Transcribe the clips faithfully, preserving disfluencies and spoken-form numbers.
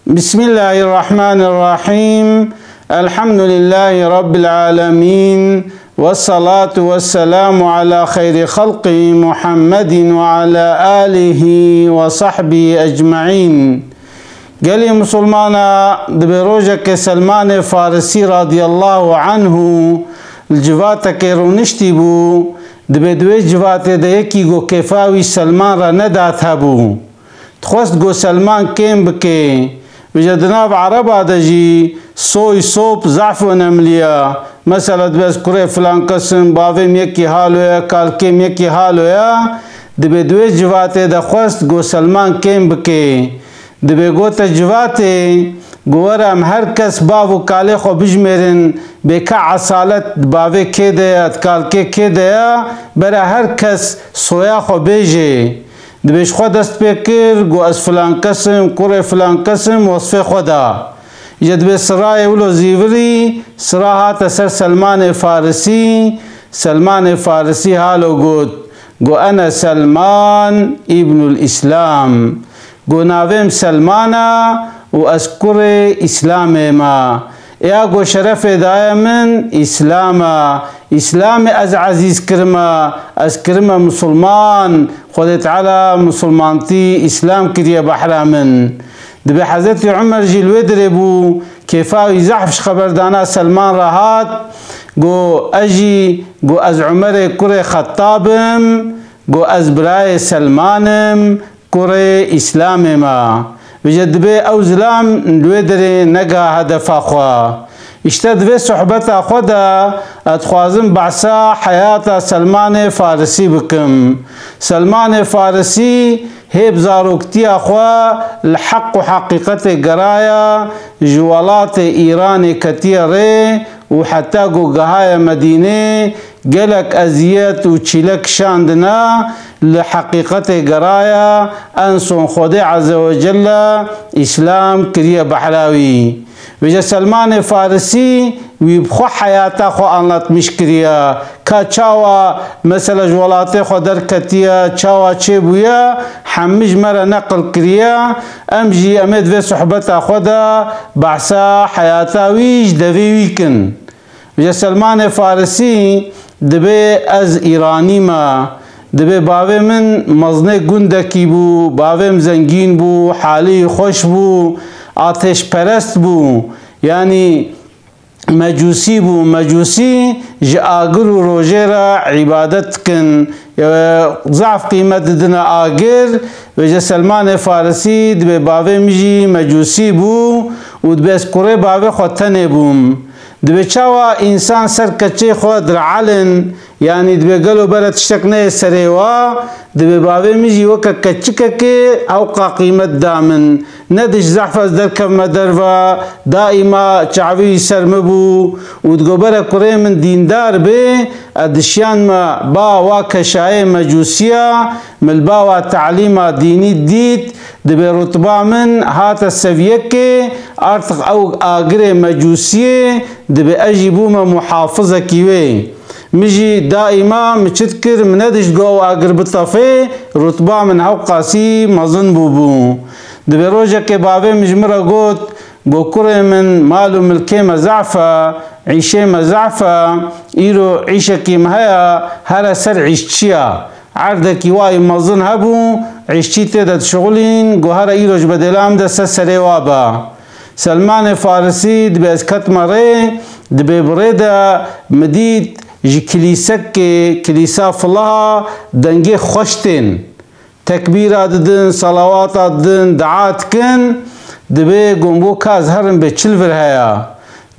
Bismillahirrahmanirrahim. Elhamdülillahi Rabbil alemin. Ve salatu ve selamu ala hayri halqi Muhammedin ve ala alihi ve sahbihi ecmaîn. Gelî Musulmana, dibê rojekê Selmanê Farisî radiyallahu anhu li civatekê rûniştî bû, dibê di wê civatê de yekî ku kêfa wî Selman re nedat hebû. Dixwest ku Selman kêm bike. Vêce di nav Ereba de jî soy sop zehf û nemliya. Mesela dibe ez kurê filan kes im, bavê min yekî halo ye, kalkê min yekî halo ye. Dibê di wê civatê de xwest ku Selman kêm bike. Dibê gote civatê, ku were em her kes bav û kalê xwe bijmêrin, bê ka esalet di bavê kê de ye, di kalkê kê de ye, bere her kes soya xwe bêje. Dibê ji xwe dest pê kir, got, ez filan kes im, kurê filan kes im, wesfê xwe da. Îca dibê sirayê wilo zîvirî, sira hate ser Selmanê Farisî. Selmanê Farisî halo got, got, ene Selman îbnul Îslam. Got, navê min Selman e û ez kurê Îslamê me. Ê ya ku şerefê daye min Îslam e. Îslamê ez ezîz kirime, ez kirime misilman. Xwedê Teala misilmantî, Îslam kiriye behra min. Dibê Hezretî Umer jî li wê dirê bû, kêfa wî zehf ji xeberdana Selman re hat. Got, ez jî, got, ez Umerê kurê Xettab im, got, ez birayê Selman im, kurê Îslamê me. Vêce dibê ew zilam li wê derê nega hedefa xwe. Îşte di vê sohbeta xwe de ez dixwazim behsa heyata Selmanê Farisî bikim. Selmanê Farisî hê bi zaroktiya xwe li heq û heqîqetê geraya, ji welatê Îranê ketiye rê û heta ku gihaye Medînê, gelek eziyet û çîle kişandine, li heqîqetê geraya, en son Xwedê Azze ve Celle Îslam kiriye behra wî. Vêce Selmanê Farisî wî bi xwe heyata xwe anlatmîş kiriye. Ka çawa mesela ji welatê xwe derketiye, çawa çêbûye, hemî ji me re neqil kiriye. Em jî em ê di vê sohbeta xwe de behsa heyata wî ji devê wî kin. Ji Selmanê Farisî dibê ez Îranî me. Dibê bavê min mezinê gundekî bû, bavê min zengîn bû, halî xweş bû, atêşperest bû. Yanî mecûsî bû. Mecûsî ji agir û rojê re îbadet dikin. Zaf qîmet didine agir. Vêce Selmanê Farisî dibê bavê min jî mecûsî bû û dibê ez kurê bavê xwe tenê bûm. Dibê çawa însan ser keçê xwe direelin, yanî dibê gelo bere tiştek neyê serê wa, dibê bavê min jî weke keçikekê ewqa qîmet da min. Ne diş zehf ez derkevme derve, daîma çavî ser min bû û digo bere kurê min dîndar bê, ez dişiyan me ba wa keşayê mecûsiya, min li ba wa telîma dînî dît, dibê rutba min hate seviyekê, artık ew agirê mecûsiyê, dibê ez jî bûme muhafizekî wê. Min jî daîma min çi dikir, min nedişt go ew agir bitefê, rutba min hewqasî mezin bûbû. Dibê rojekê bavê min ji min re got, go kurê min, mal û milkê me zehf e, îşê me zehf e, îro îşekî me heye, here ser îşçiya. Erdekî wayî mezin hebû, îşçî tê de dişixulîn, go here îro ji bedêla min de ser serê wa be. Selmanê Farisî dibê ez ketime rê, dibê bi rê de min dît ji kilîsekê, kilîsa filiha dengê xweş tên. Tekbîra didin, salawata didin, dua dikin, dibê gom go ka ez herim bê çi li vir heye.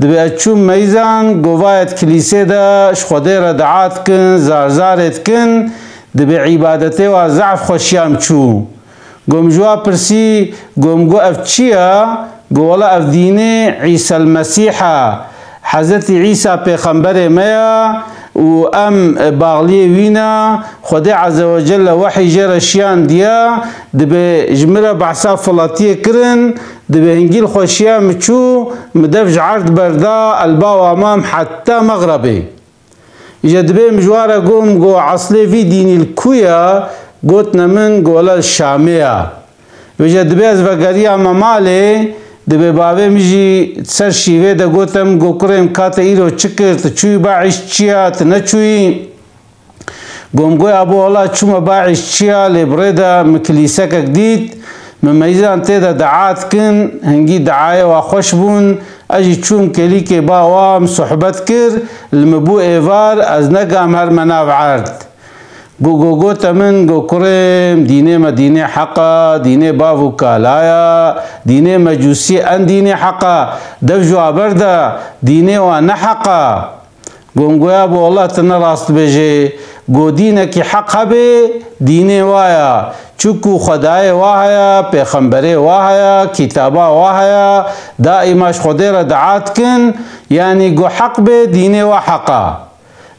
Dibê ez çûm meyzan, govayê di kilîsê de ji Xwedê re dua dikin, zarzarê dikin, dibê îbadetê wa zehf xweşiya min çû. Gom ji wa pirsî, gom got ev çi ye? Got wela ev dînê Îsel Mesîh e. Hezretî Îsa pêxemberê me ye û em baxliyê wî ne. Xwedê Azze ve Celle wehî jê re şiyandiye. Dibê ji min re behsa filatiyê kirin. Dibê hingî li xweşiya min çû, min dev ji erd berda, elba wa mam heta mexrebê. Îje dibê min ji wa re got, min got, eslê vî dînî li ku ye? Gotine min, got, wela li Şamê ye. Vêce dibê ez vegeriyame malê, Dibê bavê min jî ser şîvê de gotim, go kurê min, ka te îro çi kir, tu çûyî Baîş çi ya, tu neçûyî? Go min go yabo wela çûme Baîş çi ya, lê bi rê de min kilîsekek dît, min meyzan tê de dua dikin, hingî duayê wa xweş bûn, ez jî çûm kêlîkê ba wa, min sohbet kir, li min bû êvar, ez negam herme nav erd. Go, go, gote min, go kurê min, dînê me dînê heq a, dînê bav û kala ya, dînê mecûsî en dînê heq a, dev ji wa berde, dînê wa ne heq a. Go min go yabo wela tu ne rast dibêjê, go dînekî heq hebê, dînê wa ya. Çunku Xwedayê wa heye, pêxemberê wa heye, kîtaba wa heye, daîma ji Xwedê re dua dikin, yanî go heq bê, dînê wa heq a.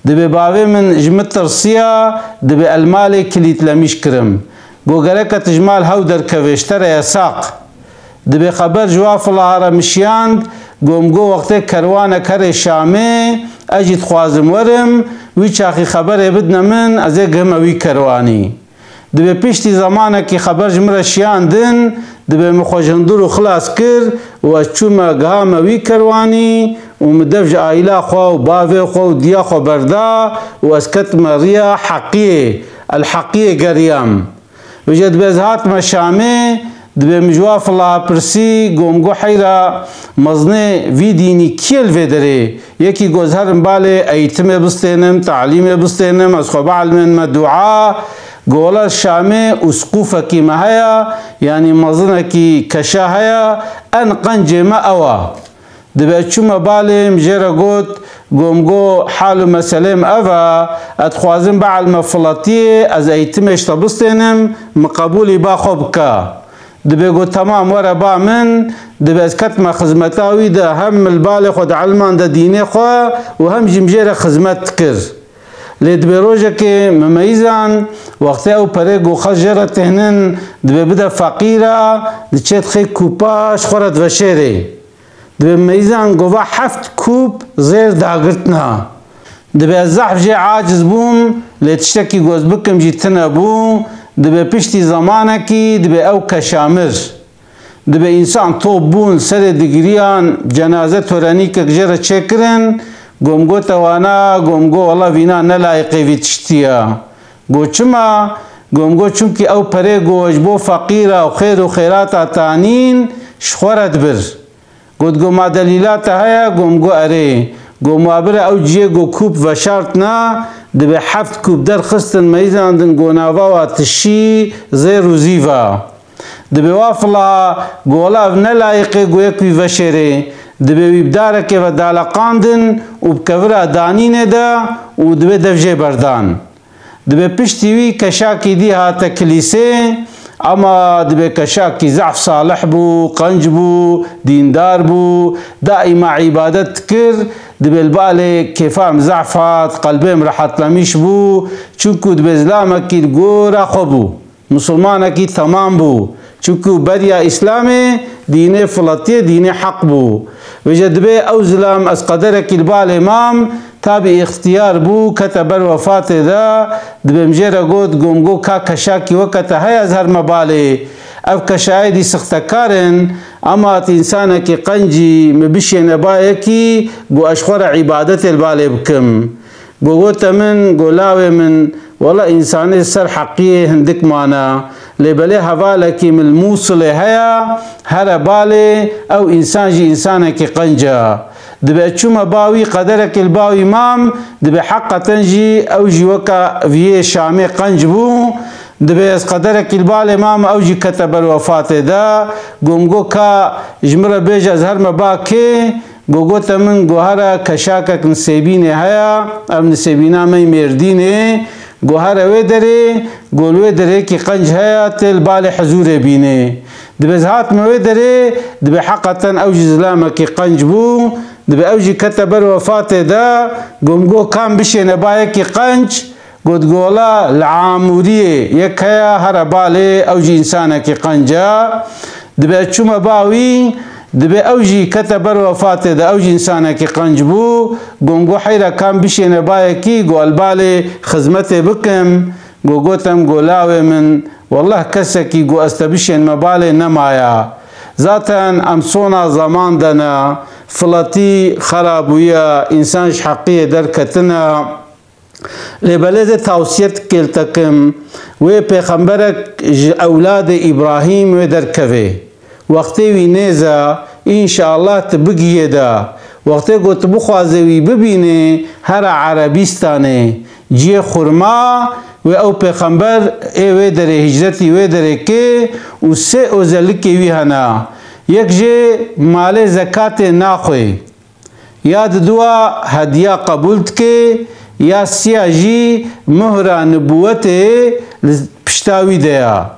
Dibê bavê min ji min tirsiya, dibê ez li malê kilîtlemîş kirim. Go gereke tu ji mal hew derkevê, ji te re yesaq. Dibê xeber ji wa filaha re min şiyand, go min go wextê kerwanek here Şamê, ez jî dixwazim werim, wî çaxî xeberê bidine min, ez ê gihime wî kerwanî. Dibê piştî zemanekî xeber ji min re şiyandin, dibê min xwe ji hundir û xilas kir û ez çûme gihame wî kerwanî û min dev ji aîla xwe û bavê xwe û diya xwe berda û ez ketime riya Heqiyê, El Heqiyê geriyam. Vêce dibê ez hatime Şamê, dibê min ji wa filaha pirsî, go min go heyra mezinê vî dînî kî ye li vê derê? Yekî go ez herim balê eğitimê bistênim, talîmê bistênim, ez xwe bielmênime dua. Go wela Şamê usqûfekî me heye, yanî mezinekî keşa heye, en qencê me ew a. Dibê ez çûme balê, min jê re got, go min go hal û meselê min ev e, ez dixwazim bielme filetiyê, ez eğitimê ji te bistênim, min qebûlî ba xwe bike. Dibê go temam, were ba min, dibê ez ketime xizmeta wî de, hem min li balê xwe di elman de dînê xwe û hem jî min jê re xizmet dikir. Lê dibê rojekê min meyzan, wextê ew perê go xelk jê re tênin, dibê bide feqîra, diçê dixê kûpa ji xwe re diveşêrê. Dibê meyzan go va heft kûp zêr dagirtina. Dibê ez zehf jê aciz bûm, lê tiştekî go ez bikim jî tune bû, dibê piştî zemanekî, dibê ew keşa mir. Dibê însan top bûn, serê digiriyan, cenaze törenîkek jê re çêkirin, go min go te wana, go min go wela vîna ne layiqê vî tiştî ya. Go çima? Go min go çunkî ew perê go ji bo feqîra û xêr û xêrata tanîn ji xwe re dibir. Got, go ma delîla te heye? Go min go erê. Go ma bire ew ciyê go kûp veşartna, dibê heft kûp derxistin meyzandin go nava wa tişî zêr û zîv a. Dibê wa fila go wela ev ne layiqê go yek wî veşêrê. Dibê wî bi darekê ve daleqandin û bi kevira danînê de û dibê dev jê berdan. Dibê piştî wî keşakî dî hate kilîsê, ama dibê keşakî zehf salih bû, qenc bû, dîndar bû, daîma îbadet dikir, dibê li balê kêfa min zehf hat, qelbê min rehetlemîş bû, çunku dibê zilamekî li gora xwe bû, misilmanekî temam bû. Çunku beriya Îslamê dînê filetiyê, dînê heq bû. Vêce dibê ew zilam ez qederekî li balê mam, tabî îxtiyar bû, kete ber wefatê de, dibê min jê re got, go min go ka keşakî weke te heye ez herme balê. Ev keşayê dî sixtekar in, ema tu însanekî qencî, min bişêne ba yekî, go ez ji xwe re îbadetê li balê bikim. Go gote min, go lawê min, wela însanê ser heqiyê hindik mane. Lê belê hevalekî min li Mûsilê heye, here balê, ew însan jî însanekî qenc e. Dibê ez çûme ba wî, qederekê li ba wî mam, dibê heqeten jî ew jî weke viyê Şamê qenc bû. Dibê ez qederekî li balê mam, ew jî kete ber wefatê de. Go min go ka ji min re bêje ez herme ba kê? Go gote min, go here keşakek Nisêbînê heye, ev Nisêbîna me yê Mêrdînê, go here wê derê, go li wê derê yekî qenc heye, tê li balê hizûrê bînê. Dibê ez hatime wê derê, dibê heqeten ew jî zilamekî qenc bû, dibê ew jî kete ber wefatê de, go min go ka min bişêne ba yekî qenc, Got, go wela li Amûriyê yek heye, here balê, ew jî însanekî qenc e. Dibê ez çûme ba wî, dibê ew jî kete ber wefatê de, ew jî însanekî qenc bû. Go min go heyra ka min bişêne ba yekî, go ez li balê xizmetê bikim. Go gote min, go lawê min, wellah kesekî go ez te bişênime balê nemaya. Zaten em sona zeman de ne, filatî xera bûye, însan ji heqiyê derketine. Lê belê ez ê tawsiyek kêltekim, wê pêxemberek ji ewladê Îbrahîm wê derkevê. Wextê wî nêz e, înşeallah tu bigihê de. Wextê ku tu bixwazê wî bibînê, here Erebîstanê. Cihê xurma wê ew pêxember ê wê derê hicretî wê derê kê û sê ozelikê wî hene. Yek jê malê zekatê naxwê. Ya diduwa hediya qebûl dike, ya siya jî muhra nibûwetê li pişta wî de ya.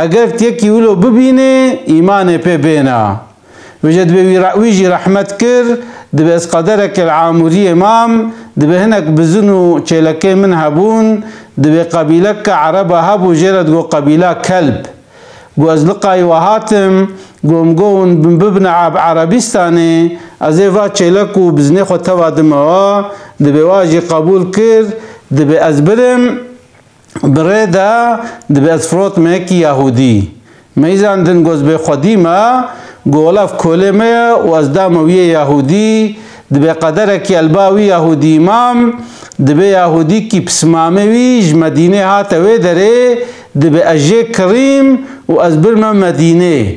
Eger tu yekî wilo bibînê, îmanê pê bêna. Vêje dibê wî re-, wî jî rehmet kir, dibê ez qedereke li Amûriyê mam, dibê hinek bizin û çêlekê min hebûn, dibê qebîleke Ereba hebû, jê re digot qebîla Kelb. Got ez liqayî we hatim, got min got hûn bibine Ab-, Erebîstanê, ez ê va çêlek û bizinê xwe teva dime wa, dibê wa jî qebûl kir, dibê ez birim, bi rê de dibê ez firotime yekî Yahûdî. Meyzandin got ez bê xwedî me, got wela ev kolê me ye û ez dame wî yê Yahûdî, dibê qederekî elba wî Yahûdî mam, dibê Yahûdîkî pismamê wî ji Medînê hate wê derê, dibê ez jê kirîm û ez birme Medînê.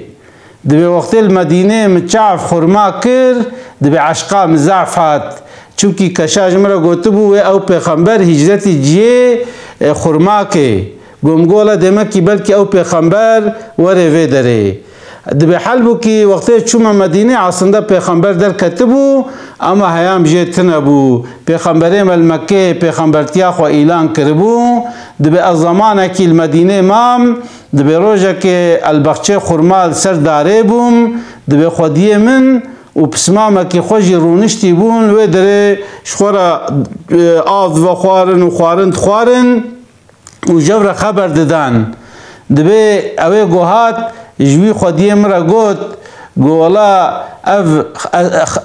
Dibê wextê li Medînê min çav xurma kir, dibê eşqa min zaf hat. Çimkî keşa ji min re gotibû wê ew pêxember hicretî cihê, e, xurmakê. Got min got wela demekî belkî ew pêxember were vê derê. Dibê helbûkî wextê çûme Medînê aslında pêxember derketibû, ama heyam jê tune bû. Pêxemberê me li Mekkeyê pêxembertiya xwe îlan kiribû. Dibê ez zemanekî li Medînê mam, dibê rojekê el bexçê xurma li ser darê bûm, dibê xwediyê min û pismamekî xwe jî rûniştî bûn, wê derê ji xwe re, e, av vexwarin û xwarin dixwarin û ji hev re xeber didan. Dibê ew ê ku hat ji wî xwediyê min re got, got wela ev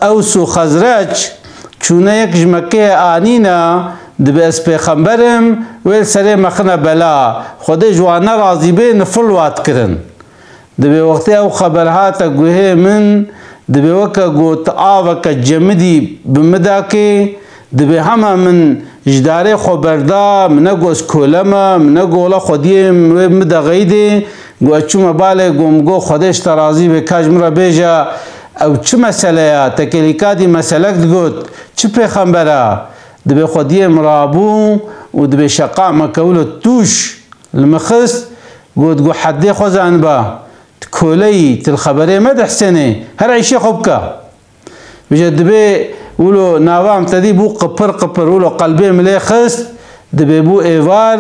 Ews û Xezreç çûne yek ji Mekkeyê anîne, dibê ez pêxember im, wê li serê me xine bela. Xwedê ji wan nerazî bê, nifil wa dikirin. Dibê wextê ew xeber hate guhê min, dibê weke got aveke cemidî bi min dakê, dibê hema min ji darê xwe berda, min negot ez kole me, min negot wela xwediyê wê min de xeydê, got ez çûme balê, got min got Xwedê ji te razî bê, ka ji min re bêje, ew çi mesele ye? Tekelîkadî meselek digot, çi pêxember e? Dibê xwediyê min rabû û dibê şeqa me kewilo tûş li min xist, got, got hedê xwe zaniba, tu kole yî, tu li xeberê me dihsênê, her îşê xwe bike. Vêje dibê wilo nava min te dî bû qipir qipir, wilo qelbê min lê xist, dibê bû êvar,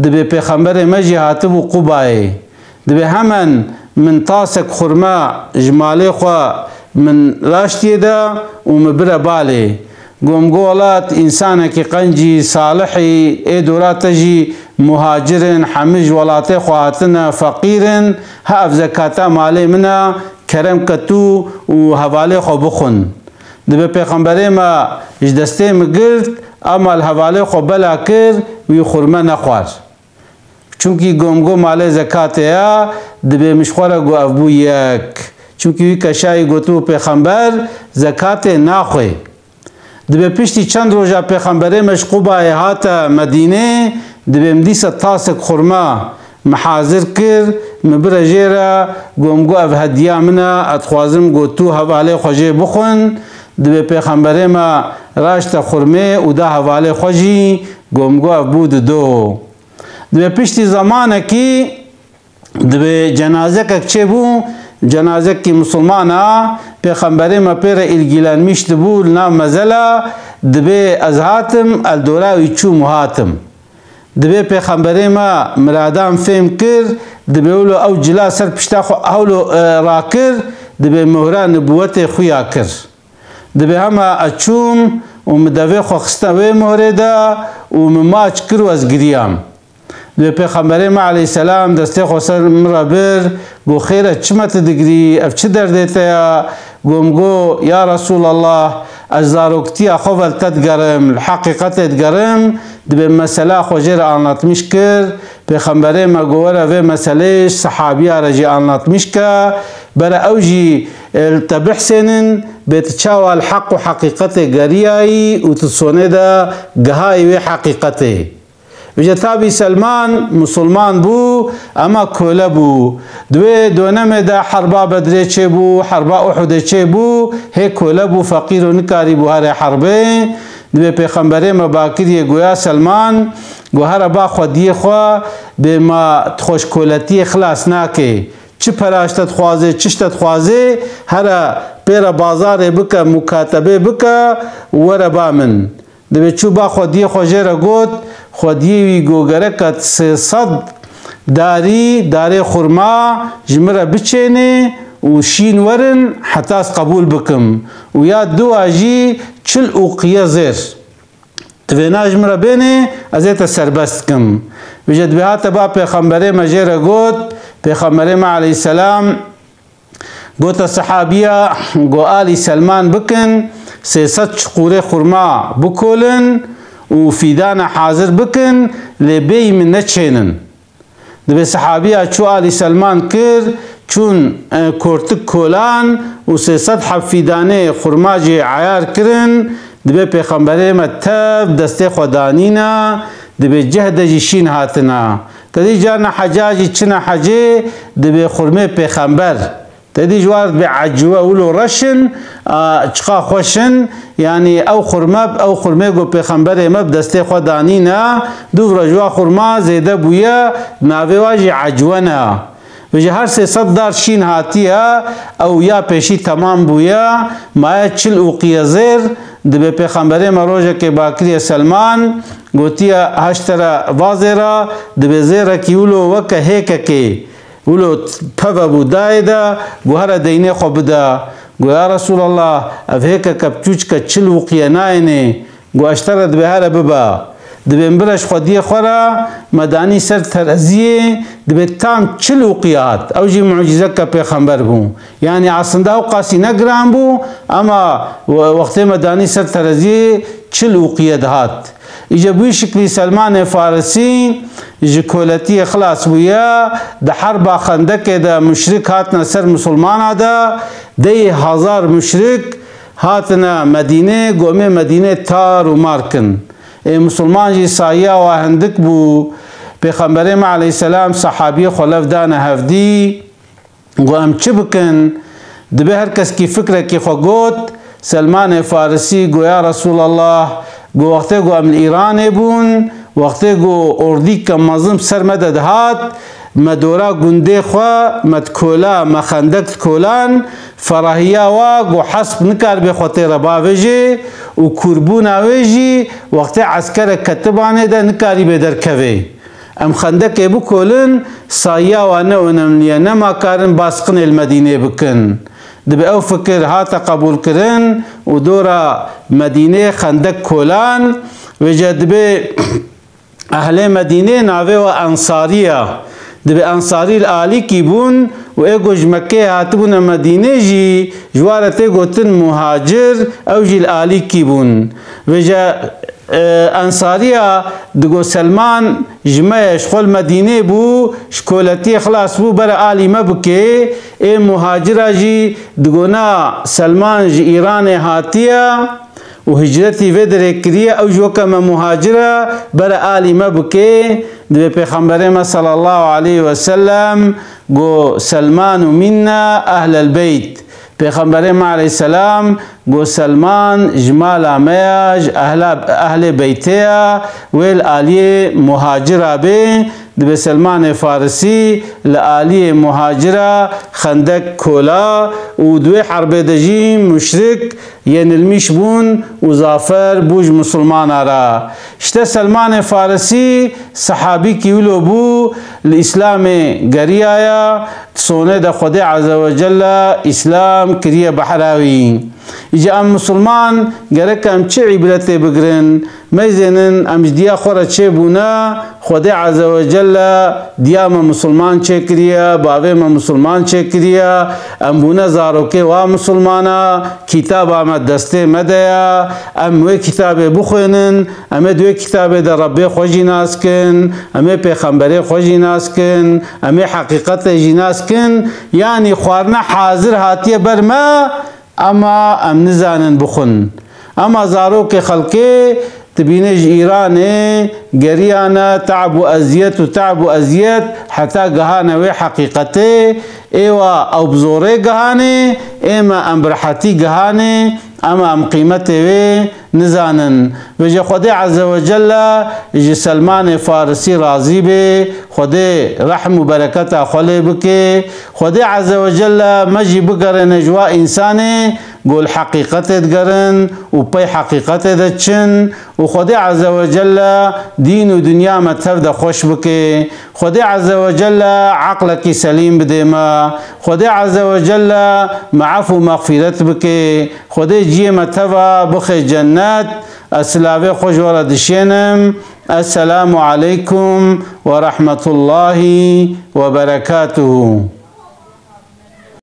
dibê pêxemberê me jî hatibû Qubayê. Dibê hemen min tasek xurma ji malê xwe min raştiyê de û min bire balê. Got min got wela tu însanekî qencî, salihî, ê dora te jî muhacir in, hemî ji welatê xwe hatine, feqîr in, ha ev zekata malê min e, kerem ke tu û hevalê xwe bixwin. Dibê pêxemberê me ji destê min girt, ama li hevalê xwe bela kir, wî xurme nexwar. Çimkî got min got malê zekatê ye, dibê min ji xwe re got ev bû yek. Çimkî wî keşayî gotibû pêxember zekatê naxwê. Dibê piştî çend roja pêxemberê me ji Qubayê hate Medînê, dibê min dîsa tasek xurma min hazir kir, min bire jê re, got min got ev hediya min e, ez dixwazim got tu hevalê xwe jê bixwin. Dibê pêxemberê me raşte xurmê û da hevalê xwe jî, got min got ev bû dido. Dibê piştî zemanekî dibê cenazekek çêbû, cenazekî misilman a, pêxemberê me pê re îlgîlenmîş dibû, li nav mezela, dibê ez hatim, el dora wî çûm û hatim. Dibê pêxemberê me miradan fêm kir, dibê wilo ew cila ser pişta xwe hewlo, e, rakir, dibê mohra nibûwetê xuya kir. Dibê hema ez çûm û min devê xwe xiste wê mohrê de û min maç kir û ez giriyam. Dibê pêxemberê me aleyhîselam destê xwe ser min re bir, got, xêr e, çima tu digirî, ev çi derdê te ya? Got min got, ya Resûlallah, ez zaroktiya xwe ve li te digerim, li heqîqetê digerim, Dibê mesela xwe jê re anlatmiş kir, Pêxemberê me got, were vê meseleyê ji sehabiya re jî anlatmiş ke, bere ew jî, e, te bihsênin, bê tu çawa li heq û heqîqetê geriyayî û tu sonê de gihayî wê heqîqetê. Vêce tabî Selman musulman bû, ema kole bû. Di wê donemê de herba Bedrê çêbû, herba Uhudê çêbû, hê kole bû, feqîr û nikarîbû here herbê. Dibê Pêxemberê me bakiriyê goya Selman, got, here ba xwediyê xwe, bê ma tu xwe ji koletiyê xilas nake. Çi pera ji te dixwaze, çi ji te dixwaze, here pê re bazarê bike, mukatebê bike, were ba min. Dibê çû ba xwediyê xwe jê re got, xwediyê wî got, gereka sê sed darî, darê xurma ji min re biçênê û şîn werin, heta ez qebûl bikim. Û ya dua jî çil uqiye zêr. Divê na ji min re bênê, ez ê te serbest dikim. Vêce dibê hate ba Pêxemberê me jê re got, Pêxemberê me aleyhisselam gote sehabiya, got, alî Selman bikin, sê sed çiqûrê xurma bikolin û fîdana hazir bikin, lê bêyî min neçênin. Dibê sehabiya çû alî Selman kir, çûn, e, kortik kolan û sê sed heb fîdanê xurma jî eyar kirin. Dibê Pêxemberê me tev destê xwe danîna, dibê cih de jî şîn hatina. Te dî carna heca jî çina hecê, dibê xurmê Pêxember. Te dî ji war dibê eciwe wilo reş in, a, çiqa xweş in, yanî ew xurme, ew xurmê ku Pêxemberê me bi destê xwe danîne, dûv re ji wa xurma zêde bûye, navê wa jî eciwe ne. Vêce her sê sed dar şîn hatiye, ew ya pêşî temam bûye, maye çil uqiye zêr, dibê Pêxemberê me rojekê bakiriye Selman, gotiye, heşt te re va zêra, dibê zêrekî wilo weke hêkekê. Wilo peve bû dayê de, got, here deynê xwe bide. Got, ya Resûlallah, ev hêkeke biçûçke çil wiqiye nayênê. Got, ez ji te re dibê here bibe. Dibê min bire ji xwediyê xwe re, me danî ser tereziyê, dibê tam çil wiqiye hat. Ew jî mucîzeke pêxember bû. Yanî aslında ew qasî ne giran bû, ema we-, wextê me danî ser tereziyê çil wiqiye dihat. Îca bi wî şiklî Selmanê Farisî ji koletiyê xilas bûye, di herba Xendekê de muşrik hatine ser misilmana de, deh hezar muşrik hatine Medînê, gomê Medînê tar û mar kin. Ê misilman jî sayiya wa hindik bû. Pêxemberê me aleyhisselam sehabiyê xwe lev dane hevdî. Got, em çi bikin? Dibê her keskî fikrekî xwe got. Selmanê Farisî got, ya Resûlallah, got, wextê ku em li Îranê bûn, wextê ku ordîke mezin bi ser me de dihat, me dora gundê xwe, me dikola, me xendek dikolan, ferahiya wa ku hesp nikaribê xwe tê re bavêjê û kûrbûna wê jî wextê eskerek ketibanê de nikarîbê derkevê. Em xendekê bikolin, sayiya wa ne önemli ye, nema karin basqinê li Medînê bikin. Dibê ew fikir hate qebûlkirin û dora Medînê xendek kolan, vêce dibê ehlê Medînê navê we Ensarî ye. Dibê Ensarî li alîkî bûn û ê ku ji Mekkeyê hatibûne Medînê jî ji wa re tê gotin muhacir, ew jî li alîkî bûn. Vêce E, Ensariya digo Selman ji me ye, ji xwe li Medînê bû, ji koletiyê xilas bû, bere alî me bikê. Ê muhacira jî digo na, Selman ji Îranê hatiye û hicretî vê derê kiriye, ew jî weke me muhacir e, bere alî me bikê. Dibê Pêxemberê me sallallahu aleyhi ve sellem go, Selman û minna ehlel beyt. Pêxemberê me aleyhisselam got, Selman ji mala me ya, ji ehla, ehlê beytê ya, wê li aliyê muhacira bê. Dibê Selmanê Farisî li aliyê muhacira xendek kola û di wê herbê de jî muşrik yenilmiş bûn û zafer bû ji misilmana re. Îşte Selmanê Farisî sehabîkî wilo bû, li Îslamê geriyaya, Sonê de Xwedê Azze ve Celle Îslam kiriye behra wî. Îca em Musulman gerek em çi îbretê bigirin? Meyzênin em ji diya xwe re çêbûne, Xwedê Azze ve Celle diya me Musulman çêkiriye, bavê me Musulman çêkiriye, em bûne zarokê wa Musulmana, kitaba me destê me de ye, em wê kitabê bixwênin, em ê di wê kitabê de Rebbê xwe jî nas kin, em ê pêxemberê xwe jî nas kin, em ê heqîqetê jî nas kin, yanî xwarine hazir hatiye ber me, ema em nizanin bixwin. Ema zarokê xelkê, dibîne ji Îranê geriyane te'b û eziyet û te'b û eziyet heta gihane wê heqîqetê, êwa ew bi zorê gihanê, ê me em bi rehetî gihanê, ema em qîmetê wê nizanin. Vêje Xwedê Azze ve Celle ji Selmanê Farisî razî bê, Xwedê rehm û bereketa xwe lê bike. Xwedê Azze ve Celle me jî bigerêne ji wa însanê ku li heqîqetê digerin û pey heqîqetê de diçin û Xwedê Azze ve Celle dîn û dinya me tev de xweş bike. Xwedê Azze ve Celle eqlekî selîm bidê me. Xwedê Azze ve Celle me ef û mexfîret bike. Xwedê ciyê me teva bixe cennet. Ez silavê xwe ji we re dişênim. Esselamu aleykum ve rahmetullahi ve berekatuhu.